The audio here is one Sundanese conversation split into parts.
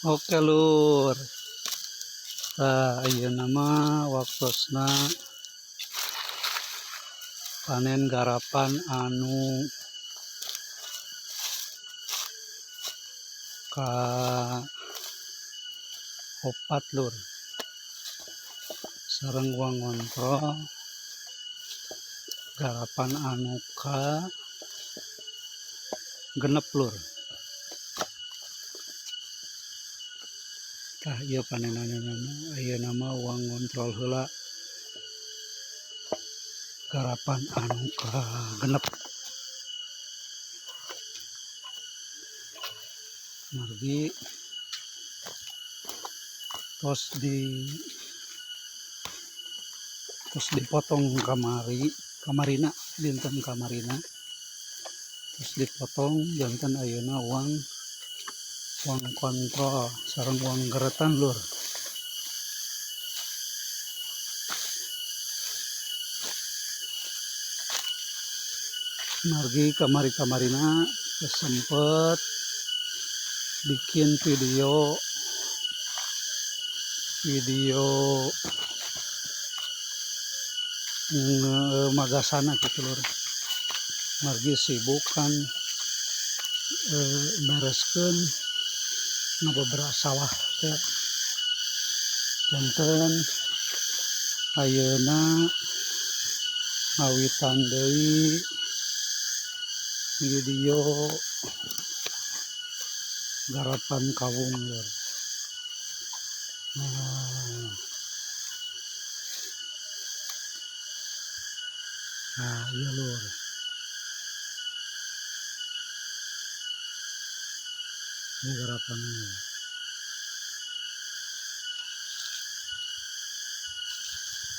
Oke lur. Tah ayeuna mah waktosna panen garapan anu ka opat lur. Sareng wang ngontrol garapan anu ka genep lur. Tah ieu panenanana ayeuna mah wang ngontrol heula garapan anu ka genep. Margi tos dipotong kamari, kamarina dinten kamarina terus dipotong janten ayeuna wang kontrol sareng wang geretan lur. Margi kamari-kamarina sempet bikin video magasana gitu lur. Margi sibuk kan bereskeun ngabeberapa sawah teh. Janten ayeuna ngawitan deui video garapan kawung lur. Nah, ieu lur. Ini garapannya.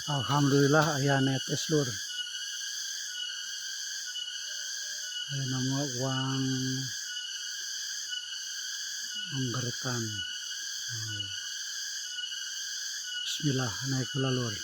Alhamdulillah aya netes lur. Aya nama uang menggeretan. Bismillah naik heula lur.